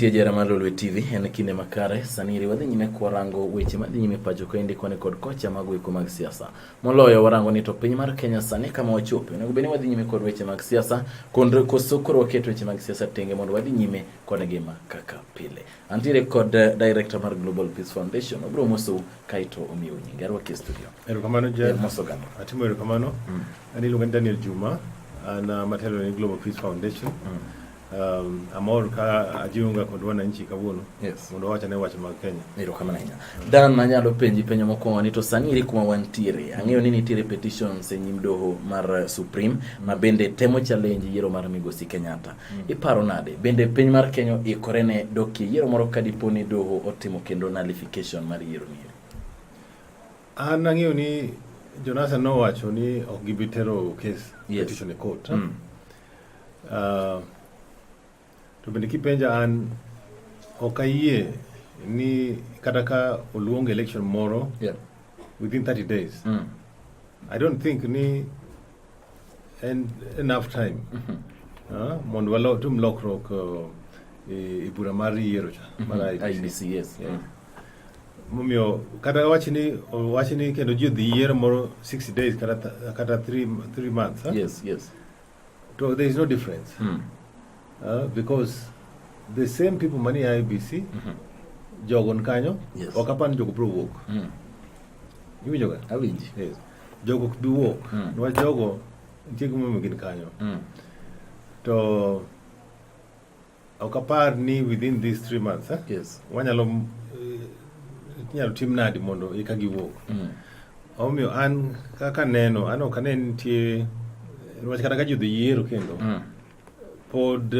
Intie jera mar Lolwe TV, en kinde makare. Sani eri wadhi nyime kwarango weche madhi nyime pacho kaendi koni kod kocha mag weko mag siasa. Moloyo warango ni to piny mar Kenya sani kama wachope, onego bed ni wadhi nyime kod weche mag siasa, koso koro waket weche mag siasa tenge mondo wadhi nyime kod ngima kaka pile. Antiere kod director mar Global Peace Foundation, obiro mosou kaeto omiyou nyinge. Arwaki e studio. Erokamano Jeff. Mos oganda. Atimo erokamano. An iluonga ni Daniel Juma. An matelo ne Global Peace Foundation. Amor ka ajiunga kod wananchi kawuono. Mondo wawachane wach mag Kenya. Erokamano ahinya. Dan, anyalo penji penjo mokwongo ni to sani eri kuma wantiere. Ang'eyo ni nitiere petitions e nyim doho mar Supreme ma bende temo challenge yiero mar Migosi Kenyatta. Iparo nade? Bende piny mar Kenya oikore ne dokie yiero moro ka dipo ni doho otimo kendo nullification mar yiero ni? An ang'eyo ni Jonathan nowacho ni ok gibi tero case petition e court. To bende kipenja an ok ayie ni kata ka oluong election moro within 30 days. I don't think ni en enough time mondo watim lokruok e bura mar yiero cha mar IEBC. IEBC, yes. Momiyo kata wach ni kendo ji odhi yiero moro 60 days kata 3 months. Yes. To there is no difference. Because the same people mani IEBC jogo kanyo ok apar ni jogo biro wuok. Iwinjo ga? Awinji. Yes. Jogo ok bi wuok. Niwach jogo nitie gimomiyo gin kanyo. To ok apar ni within these 3 months wanyalo inyalo tim nadi mondo eka giwuok. Omiyo an kaka neno, an ok ane nitie niwach kata ka ji odhi yiero kendo pod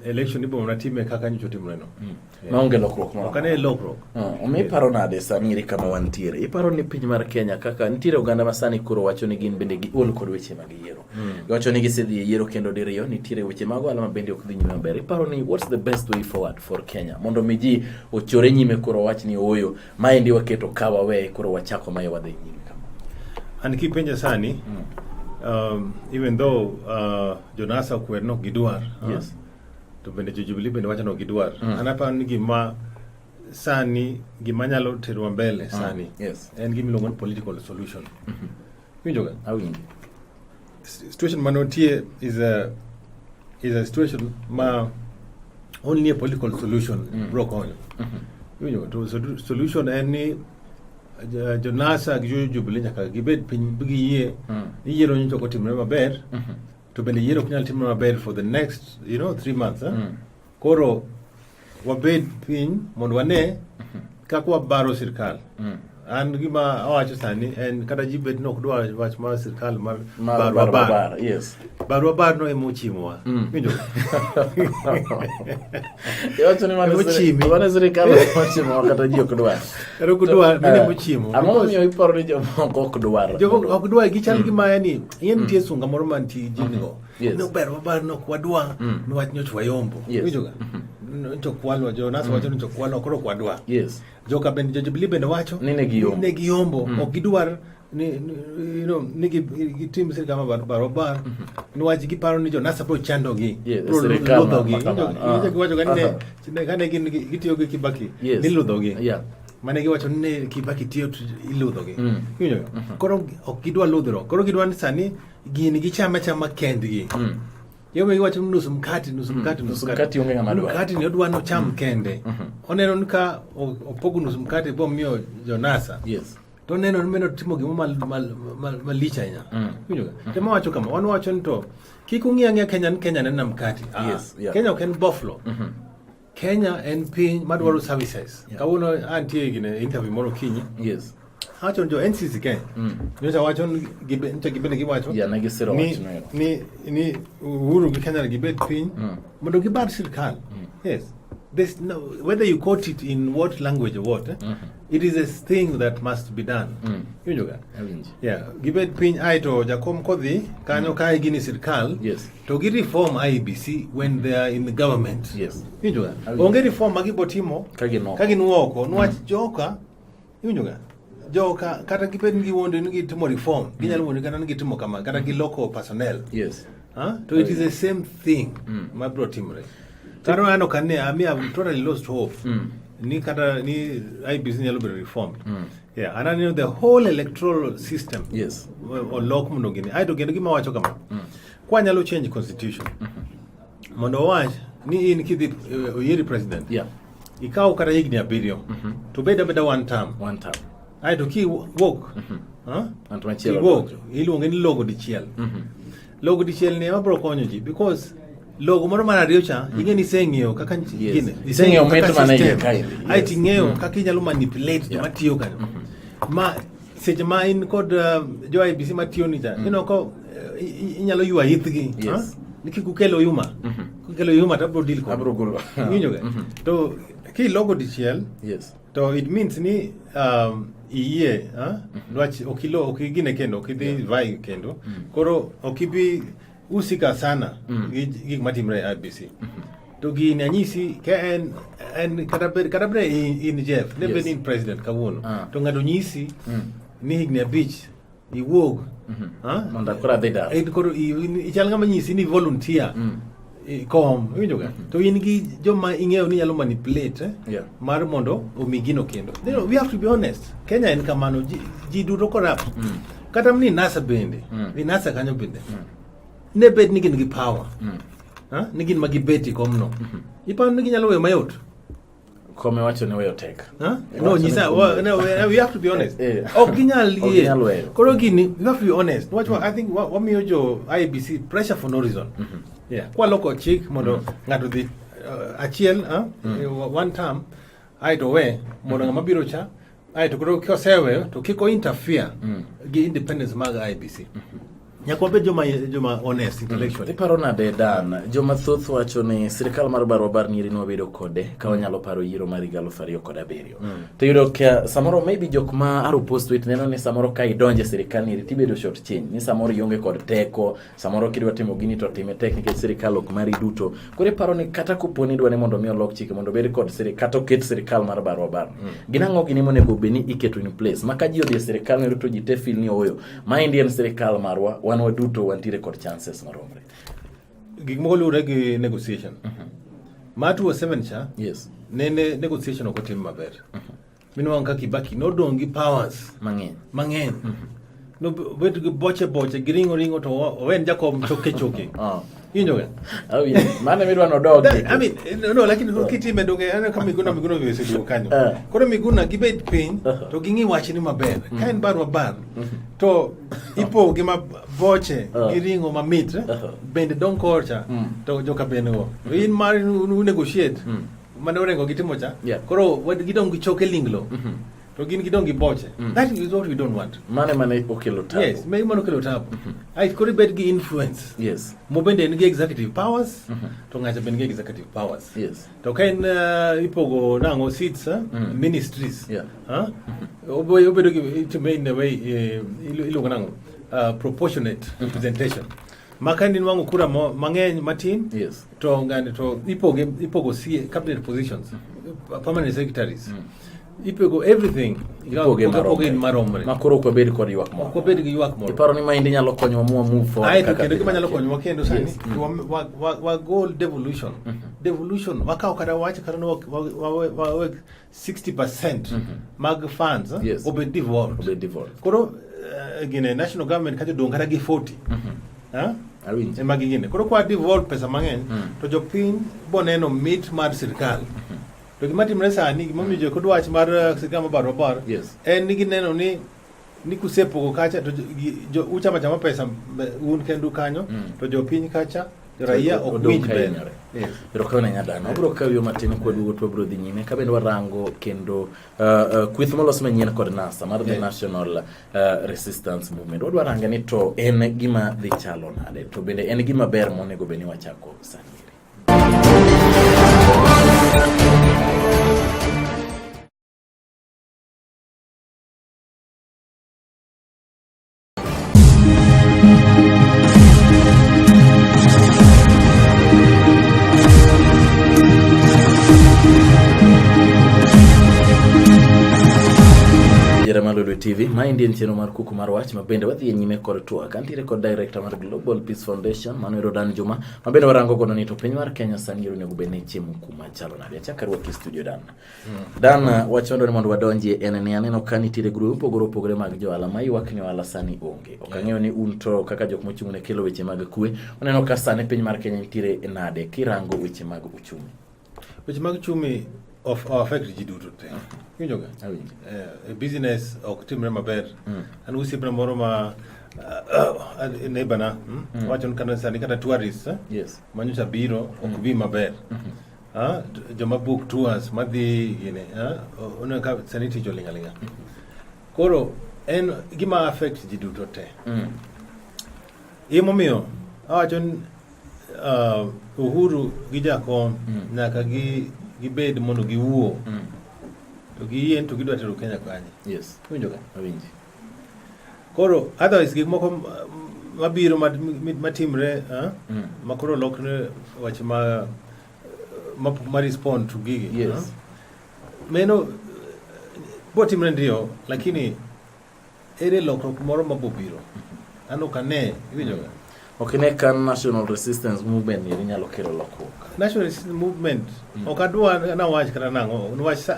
election ibiro mana time kaka nyocha otimore no. Maonge lokruok moro. Ok ane lokruok. Omiyo iparo nade sani eri kama wantiere? Iparo ni piny mar Kenya kaka nitiere oganda ma sani koro wacho ni gin bende giol kod weche mag yiero. Giwacho ni gisedhi e yiero kendo diriyo, nitiere weche mag ohala ma bende ok dhi nyime maber. Iparo ni what's the best way forward for Kenya? Mondo mi ji ochore nyime koro wach ni ooyo, maendi waketo ka wawe koro wachako mae wadhi nyime kama. An kipenja sani, even though Jonasa okwer ni ok gidwar, to bende jo Jubilee bende wacho ni ok gidwar. An aparo ni gima sani, gima nyalo terowa mbele sani en gima iluongo ni political solution. Iwinjo ga? Awinjo. Situation mantie is a situation ma only a political solution biro konyo. Iwinjo? To solution en ni Jonasa gi jo Jubilee nyaka gibed piny giyie ni yiero nyocha ok otimore maber, to bende yiero ok nyal timore maber for the next 3 months. Eh? Koro wabed piny mondo wane kaka wabaro sirkal. An gima awacho sani en kata ji bed ni ok dwar wach mar sirkal mar barua bar. Bar, yes. Barua bar no ema ochimowa. Winjo? Iwacho ni mano Ema ochimi. mano sirkal ochimo kata ji ok dwar. Kata ok dwar, mano ema ochimo. Ang'o momiyo iparo ni jomoko ok dwar? Jomoko ok dwar, gichal gima yani ing'e nitie sunga moro mantie ji nigo. No barua bar no ok wadwa niwach nyocha wayombo. Winjo ga? Nyocha okwalwa, jo NASA wacho ni nyocha okwalwa, koro ok wadwa. Joka bende, jo Jubilee bende wacho ni ne giyombo. Ni ne giyombo. Ok gidwar ni gitim sirkal mar barua bar niwach giparo ni jo NASA biro chandogi, biro sirkal ludhogi. Ma kamano. Winjo giwacho kane gin gitiyo gi Kibaki ni ludhogi. Mane giwacho ni ne Kibaki tiyo to iludhogi. Iwinjo? Koro ok gidwa ludhruok. Koro gidwa ni sani gini gichame achama kendgi. Yomo giwacho ni nusu mkate, nusu mkate, nusu Nusu mkate onge ng'ama dwaro. Mkate ni odwa nocham kende. Oneno ni ka opogo nusu mkate bomiyo jo-NASA. To oneno ni meno timo gima malich ahinya. Iwinjo ga? Tema wacho kama, wan wacho ni to kik ung'i ang'iya Kenya ni Kenya en mkate. Kenya ok en boflo. Kenya en piny madwaro services. Kawuono antie gine interview moro okinyi. Awacho ni jo NCC Kenya. Nyocha wacho ni nyocha gibende giwacho Yeah, ne gisiro wachno ero. ni Uhuru gi Kenya gibed piny mondo gibar sirkal. Yes. There's no, whether you quote it in what language or what, it is a thing that must be done. Iwinjo ga? Awinjo. Yeah, gibed piny aeto jakom kodhi kanyo kae gini sirkal to gi reform IEBC when they are in the government. Iwinjo ga? Awinjo. Onge reform ma gibo timo Ka gin oko. ka gin oko niwach joka iwinjo ga? Joka kata gibed ni giwuondo ni gitimo reform, ginyalo wuondo kata ni gitimo kama, kata giloko personnel. To it is the same thing ma biro timore. Karo aneno ka ne I mean, I've totally lost hope. Ni kata ni IEBC nyalo bedo reformed. Yeah, and I know the whole electoral system olok mondo gini. Aeto kendo gima wacho kama. Kwa nyalo change constitution. Mondo owach ni in kidhi oyieri president. Ikaw kata higni 7. To bed abeda one term. One term. Aeto kiwuok. Huh? Ng'at machielo Kiwuok, donjo. iluonge ni logo dichiel. Logo dichiel ni ema biro konyo ji because logo moro mar ariyo cha ing'e ni iseng'iyo kaka gine Iseng'iyo kaka mit mane iye system. kaendi. Aeto ing'eyo kaka inyalo manipulate joma tiyo kanyo. Ma seche ma in kod jo IEBC matiyo ni cha, ineno ka inyalo ywa ithgi. Ni kik ukel oyuma. Kukelo oyuma to abiro deal kode. Abiro golo. Iwinjo ga? To kilogo dichiel, to it means ni iyie, dwach ok ilo, ok igine kendo, ok idhi vie kendo. Koro ok ibi usika sana gi gik matimre e IEBC. To gini anyisi ka en kata bed in Jeff, ne bed in president kawuono. To ng'ato nyisi ni higni 5 iwuog. Mondo koro adhi dar. En koro ichal ng'ama nyisi ni volunteer. Kom, iwinjo ga? To in gi joma ing'eyo ni nyalo manipulate, mar mondo omi gino kendo. You know, we have to be honest. Kenya en kamano, ji duto corrupt. Kata ni NASA bende, ni NASA kanyo bende. Ne bed ni gin gi power. Ni gin ma gibet e komno. Iparo ni ginyalo weyo mayot? Kome wacho ni weyo tek. Huh? No, nyisa, well, no, we have to be honest. Ok ginyal Ok yie. ginyal weyo. Koro gini, we have to be honest. Wach I think wamiyo jo IEBC pressure for no reason. Yeah. Kwa loko chik mondo ng'ato dhi achiel, one term, aeto we mondo ng'ama biro cha, aeto koro koseweyo to kik o interfere gi independence mag IEBC. Nyaka wabed joma honest intellectually. Iparo nade Dan, joma thoth wacho ni sirikal mar barua bar nyiri nwabedo kode ka wanyalo paro yiero mar higa 2007. To iyudo ka samoro maybe jok ma aro post tweet neno ni samoro ka idonje sirikal ni tibedo short change, ni samoro ionge kod teko, samoro kidwa timo gini to time tek nikech sirikal ok mari duto. Koro iparo ni kata kopo ni idwa ni mondo mi olok chike mondo obed kod sirikal kata oket sirikal mar barua bar. Gin ang'o gini monego bed ni iketo in place ma ka ji odhi e sirikal ni to ji te feel ni ooyo. Maendi en sirikal marwa, wan waduto wantiere kod chances maromre. Gik moko luwore gi negotiation. Ma 2007 cha, nene negotiation ok otim maber. Minwang'o ka Kibaki nodong' gi powers mang'eny. Mang'eny. Nobet gi boche boche, gi ring'o ring'o to owen Jakom choke choke. Iwinjo ga? Awinjo. Mano ema idwa nodog. I mean, no, no, lakini kitime donge, aneno ka Miguna, Miguna be oseduogo kanyo. Koro Miguna gibet piny to ging'i wachni maber. Ka en barua bar, to ipoge ma boche gi ring'o mamit, bende dong' kocha to joka bende go. To in mar u negotiate, mane Orengo gitimo cha, koro gidong' gi choke linglo. To gin gidong' gi boche. That is what we don't want. Mano ema ne okelo tabu. Yes, mano okelo tabu. Ai, koro ibed gi influence. Mo bende en gi executive powers, to ng'acha bende gi executive powers. To ka en ipogo nang'o seats, ministries. Huh? Obedo gi itime in a way, iluongo nang'o? Proportionate representation. Ma ka inwang'o kura mang'eny matin, to ng'ani to ipogo cabinet positions, permanent secretaries. Ipogo everything. Ipoge Ipoge in maromre. maromre. Ma koro ok wabed kod ywak moro. Ok wabed gi ywak moro. Iparo ni maendi nyalo konyowa mwa move forward Aeto kaka kendo piny gima nyalo mar Kenya. konyowa kendo sani, to wagol devolution. Devolution, wakaw kata wach kata ni wa 60% mag funds, obed devolved. Obed devolved. Koro gine national government kacho dong' kata gi 40. Ha? Awinjo. Ema gigine. Koro kwa devolve pesa mang'eny, to jopiny bo neno mit mar sirkal. To gima timre sani, gimomiyo jo kod wach mar sirkal mar barua bar, en ni gineno ni kusepogo kacha, to uchamo chama pesa un kendu kanyo, to jopiny kacha, raia ok Odong' winj ka ber. hinyore. Erokamano ahinya Dan. Wabiro kawo yo matin kwaduogo to wabiro dhi nyime ka bende warango kendo kweth molos manyien kod NASA mar the National Resistance Movement. Wadwa range ni to en gima dhi chalo nade, to bende en gima ber monego bed ni wachako sani. johera mar Lolwe TV, maendi en chenro mar Kuku mar Wach ma bende wadhi e nyime kod twak. Antiere kod director mar Global Peace Foundation, Manuel Dan Juma, ma bende warango godo ni to piny mar Kenya sani ero onego bed ni chiemo kuma chalo nade. Achak arwaki e studio Dan. Dan, wach madwaro ni mondo wadonjie en ni aneno ka nitiere grube mopogore opogore mag jo ohala ma ywak ni ohala sani onge. Ok ang'eyo ni un to kaka jok mochung' ne kelo weche mag kwe, waneno ka sani piny mar Kenya nitiere nade kirango weche mag uchumi. Weche mag uchumi of affect ji duto te. Iwinjo ga? Awinjo. Business ok timre maber. An gi osiepna moro ma neighbor na, wacho ni kata sani kata tourists manyocha biro ok bi maber. Ah, joma book tours madhi gini, oneno ka sani tich oling' aling'a. Koro en gima affect ji duto te. Emomiyo awacho ni Uhuru gi Jakom nyaka gi gibed mondo giwuo to giyie ni to gidwa tero Kenya kanye. Iwinjo ga? Awinji. Koro otherwise gik moko mabiro matimre ma koro lokne wach ma respond to gigi. Meno botimre ndio, lakini ere lokruok moro mabobiro? An ok ane, iwinjo ga? Ok ine ka National Resistance Movement ni nyalo kelo lokruok. National Resistance Movement ok adwa nawach kata nang'o, niwach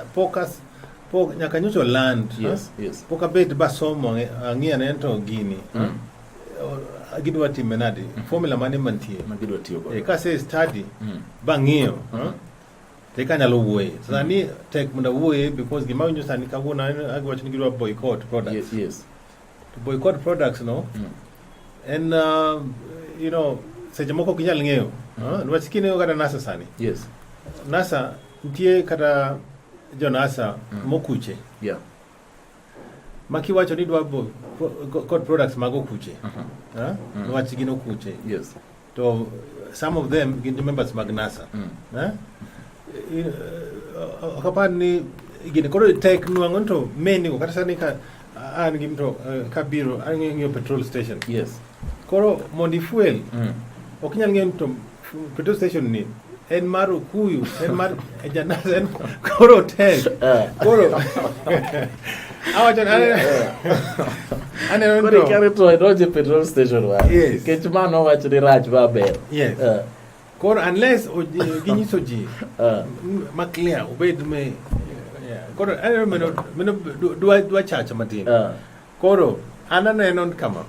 pok nyaka nyocha oland. Pok abet basomo ang'i ane to gini. Gidwa time nade? Formula mane mantie? Ma gidwa tiyo godo. Kase study bang'iyo, to eka anyalo wuoye. Sani tek mondo awuoye because gima awinjo sani kawuono agiwacho ni gidwa boycott products. To boycott products no, en seche moko ok inyal ng'eyo. Niwach kineno kata NASA sani. NASA nitie kata jo NASA mokuche. Ma kiwacho ni idwa boycott products mag okuche. Niwach gin okuche. To some of them gin members mag NASA. Ok apar ni gini koro tek nwang'o to many go kata sani ka an gi mto kabiro ang'iyo petrol station. Koro mondo ifuel, ok inyal ng'eyo ni to petrol station ni en mar Okuyu, en mar Janasa, en koro tek. Koro awacho ni aneno Koro ikia ni to idonjo e petrol station wa. Nikech mano wacho ni rach maber. Koro unless ginyiso ji ma clear obed me yeah. Koro aneno meno dwa chacha matin. Koro an aneno kama.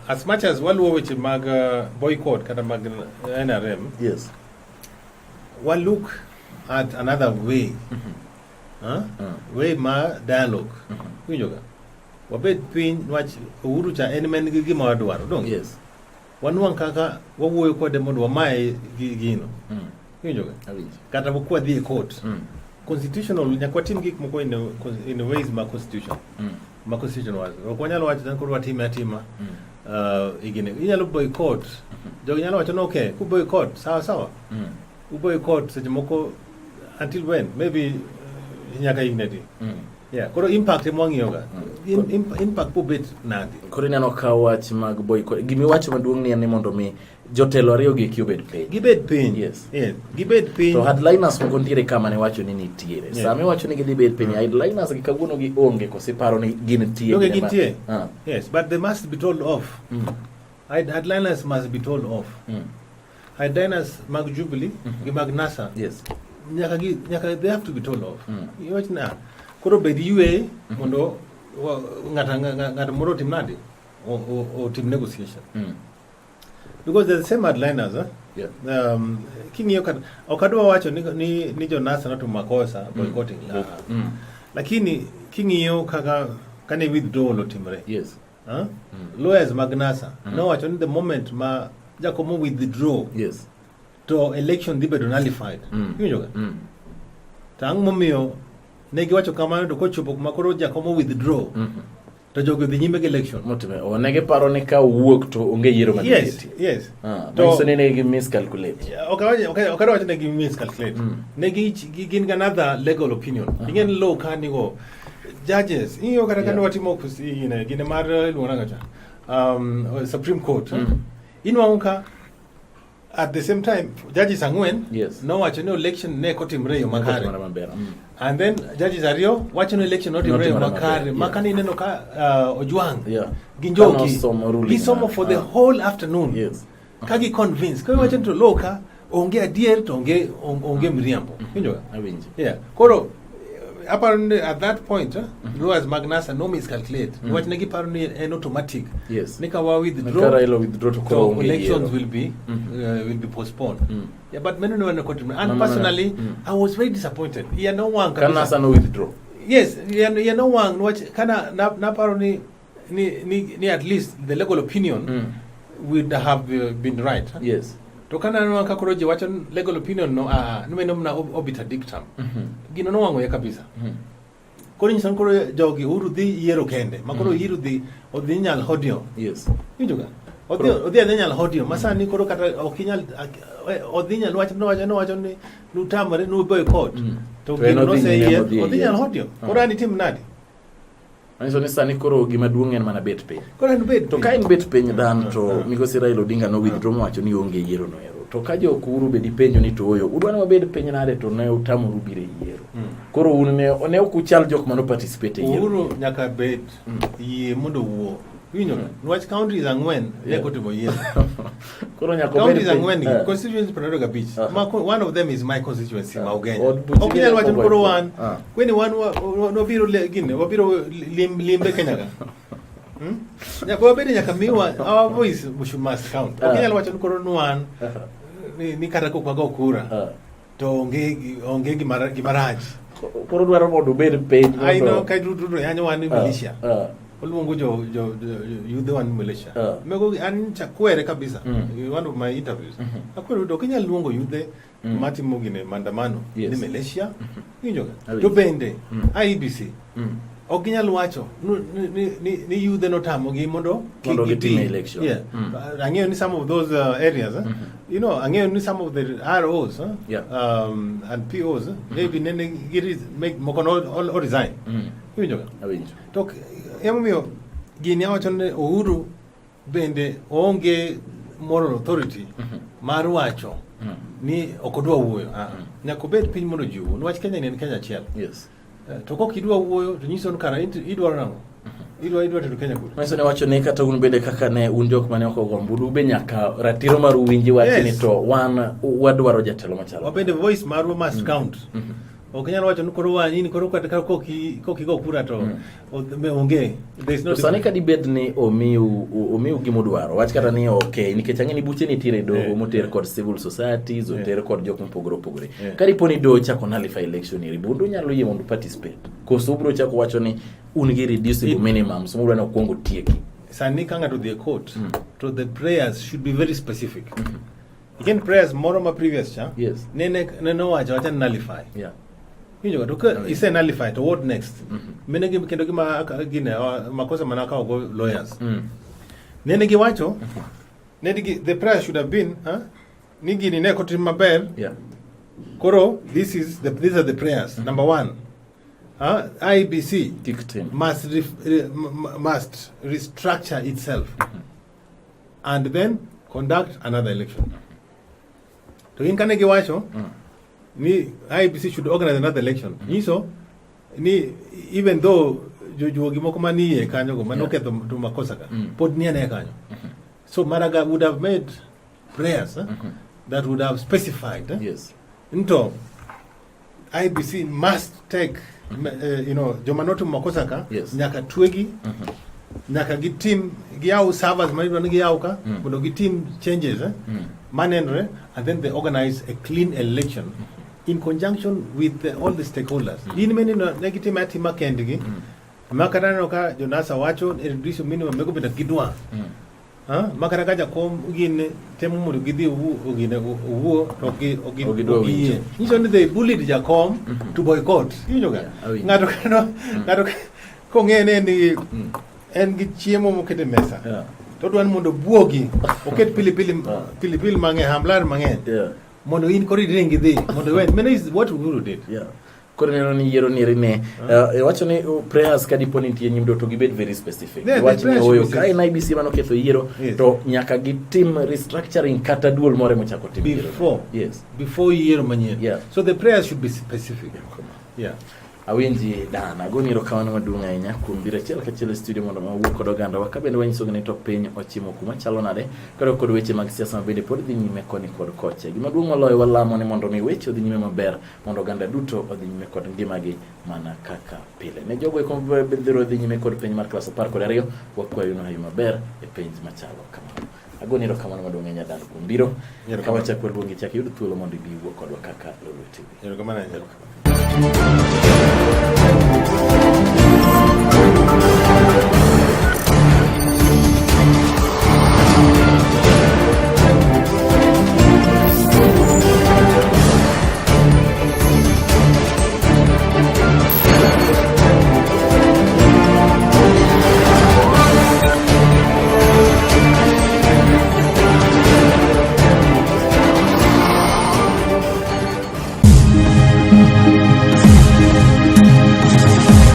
As much as waluwo weche mag boycott kata mag NRM, wa look at another way. Huh? Way ma dialogue. Iwinjo ga? Wabed piny niwach Uhuru cha en men gi gima wadwaro, donge? Wanwang' kaka wawuoyo kode mondo wamaye gino. Iwinjo ga? Awinjo. Kata kwadhi e court. Constitutional, nyaka watim gik moko in a ways ma constitution. Ma constitution wacho. Ok wanyalo wacho ni koro watime atima. Igine. Inyalo boycott. Jogi nyalo wacho ni okay, ku boycott, sawa sawa. U boycott seche moko until when? Maybe nyaka higni adi. Yeah, koro impact ema wang'iyo ga. Impact bobet nade? Koro ineno ka wach mag boycott, gimiwacho maduong' ni en ni mondo mi jotelo ariyo gi eki obed piny. Gibed piny. Yes. Gibed piny. To headliners moko nitiere kama ne wacho ni nitiere. Sama iwacho ni gidhi bet piny, headliners gi kawuono gi onge, koso iparo ni gintie? Onge, gine ma- gintie. Yes, but they must be told off. Headliners must be told off. Headliners mag Jubilee gi mag NASA. Nyaka gi, nyaka they have to be told off. Iwach na, koro bed yue mondo ng'ato moro otim nade? Otim negotiation. Because they're the same headliners, eh? King'iyo kata, ok adwa wacho ni jo NASA notimo makosa boycotting. Lakini king'iyo kaka kane withdrawal otimre. Huh? Lawyers mag NASA nowacho ni the moment ma Jakomo withdraw, to election dhi bedo nullified. Iwinjo ga? To ang'o momiyo ne giwacho kamano to kochopo kuma koro Jakomo withdraw, to jogi odhi nyime gi election. Motime, o ne giparo ni ka owuok to onge yiero madhi Yes, betie. yes. To Manyiso ni ne gi miscalculate. Yeah, ok awach, ok ok adwa wacho ni gi miscalculate. Ne gi gin gi another legal opinion. Ing'e ni law ka nigo judges, ing'iyo kata kane watimo gine mar iluongo nang'o cha? Supreme Court. Inwang'o ka at the same time judges ang'wen nowacho ni election ne ok otimre e yo makare. Otimore maber. And then judges ariyo wacho ni election notimore Notimore makare. maber, yeah. Maka ni ineno ka Ojwang gi Ka Njoki nosomo ruling gisomo na. for the whole afternoon. Ka gi convince. Ka giwacho ni to law ka onge adier to onge miriambo. Iwinjo ga? Awinjo. Yeah. Koro aparo ni at that point lawyers mag NASA no miscalculate. Niwach ne giparo ni en automatic. Ni ka wa withdraw, Ka Raila withdraw to koro to onge elections yiero. will be postponed. Yeah, but many no one could. And No. personally, I was very disappointed. Yeah, no one Ka kabisa. NASA no withdraw. Yes, yeah, no one. Niwach kana naparo ni at least the legal opinion would have been right. To kana neno ka koro ji wacho ni legal opinion no, nimeno mna obiter dictum. Gino nowang'o ya kabisa. Koro nyiso ni koro jogi Uhuru dhi yiero kende. Ma koro Uhuru dhi odhi nyal hodio. Iwinjo ga? Odhi adhi nyal hodio. Ma sani koro kata ok inyal, odhi nyal wach, nowacho, nowacho ni nutamore, nu boycott. To To en gino odhi nyime, noseyie, odhi e odhi nyal yiero. hodio. Koro an itim nadi? Manyiso ni sani koro gima duong' en mana bet piny. Koro en bet To piny. ka en bet piny dan to migosi Raila Odinga no withdraw mowacho ni onge yiero no ero. To ka jo Uhuru be dipenjo ni to oyo, udwa ni wabed piny nade to ne utamoru biro e yiero. Koro un ne ok uchal jok mano participate e yiero. Uhuru nyaka bed yie mondo owuo. Iwinjo ga? Niwach counties ang'wen ne otimo yiero. Koro nyaka obed Counties piny. ang'wen gi, constituency piero ariyo gabich. Ma one of them is my constituency, ma Ugenya. Od buche Ok inyal wacho ni koro wan, kweni wan wabiro gine, wabiro limbe Kenya ka. Nyaka wabed nyaka miwa, our voice must count. Ok inyal wacho ni koro wan, ni kata kok wago kura, to onge gimarach. Koro dwaro mondo obed piny I know, mondo ka dudu yanyo wan ni militia. Oluongo jo yudhe wan militia. Mego an chakwere kabisa. In one of my interviews. Akwere ok inyal luongo yudhe matimo gine maandamano ni militia. Iwinjo ga? Awinjo. To bende IEBC ok ginyal wacho ni yudhe notamogi mondo kik Mondo gitim gibi. election. Yeah. Ang'eyo ni some of those areas, ang'eyo ni some of the R Os, and P Os, maybe nene gi make moko no all resign. Iwinjo ga? Awinjo. To emomiyo gini awacho ni Uhuru bende oonge moral authority mar wacho ni ok odwa wuoyo. Nyaka obed piny mondo ji owuo. Niwach Kenya ni en Kenya achiel. To kok idwa wuoyo to nyiso ni kara idwaro nang'o? Idwa tero Kenya kure? Manyiso ni wacho ni kata un bende kaka ne un jok mane ok ogo ombulu, be nyaka ratiro mar uwinji wach ni to wan wadwaro jatelo machalo. Wabende voice marwa must count. Ok inyal wacho ni koro wan in koro kata kok igo kura to me onge. There is no To sani difference. ka dibed ni omiu gimudwaro, wach kata ni ok, nikech ang'e ni buche nitiere e doho moter kod civil societies, oter kod jok mopogore opogore. Ka dipo ni doho ochako nullify election eri, bundu nyalo yie mondo participate. Koso ubiro chako wacho ni un gi reducible minimums mudwa ni okwongo tieki. Sani ka ng'ato odhi e court, to the prayers should be very specific. Again, prayers moro ma previous cha, nene owacho awacha ni nullify. Iwinjo ga, to ka ise nullify to what next? Mine gi kendo gima gine, makosa mana akawo go lawyers. Nene giwacho, nene gi, the prayer should have been, huh? Ni gini ne ok otim maber. Koro, these are the prayers. Number one, IEBC Kik tim. must restructure itself and then conduct another election. To in kane giwacho ni IEBC should organize another election. Nyiso ni even though jojuogi moko manie kanyo go mane oketho to makosa ka, pod ni ane kanyo. So Maraga would have made prayers that would have specified, Nto IEBC must take, joma notimo makosa ka, nyaka twegi, nyaka gitim, giyaw servers ma idwa ni giyaw ka, mondo gitim changes, manenore, and then they organize a clean election in conjunction with all the stakeholders. In many no, ne gitimo atima kendgi, ma kata aneno ka jo-NASA wacho e reduce minimum mego bende gidwa. Ma kata ka jakom gin temo mondo gidhi gine owuo to ok Ok gidwa ok giyie. winjo. Nyiso ni they bullied jakom to boycott. Iwinjo ga? Yeah, awinjo. Ng'ato kano, ng'ato kong'e ni en gi chiemo moket e mesa. To odwa ni mondo obuogi, oket pilipili, pilipili mang'eny, hamlar mang'eny. Mondo in koro iring idhi, mondo iwe. Mano is what Uhuru did. Koro neno ni yiero ni ne, iwacho ni prayers ka dipo ni nitie nyim doho to gibed very specific. Yeah, the Iwacho ni prayers should oyo, be ka en IEBC mano ketho yiero, to nyaka gitim restructuring kata duol moro mochako tim yiero. Before. Before yiero manyien. So the prayers should be specific. Yeah. Awinji Dan, agoni erokamano maduong' ahinya kuom biro achiel kachiel e studio mondo wawuo kod ogandawa ka bende wanyisogi ni to piny ochimo kuma chalo nade kendo kod weche mag siasa ma bende pod dhi nyime koni kod koche. Gima duong' moloyo walamo ni mondo mi weche odhi nyime maber mondo oganda duto odhi nyime kod ngimagi mana kaka pile. Ne jogo eko mabiro dhi nyime kod penj mar klas 12, wakwayo ni maber e penj machalo kamano. Agoni erokamano maduong' ahinya Dan kuom biro. Ka wachak waluongi chak iyud thuolo mondo ibi iwuo kodwa kaka Lolwe TV. Erokamano ahinya. Erokamano.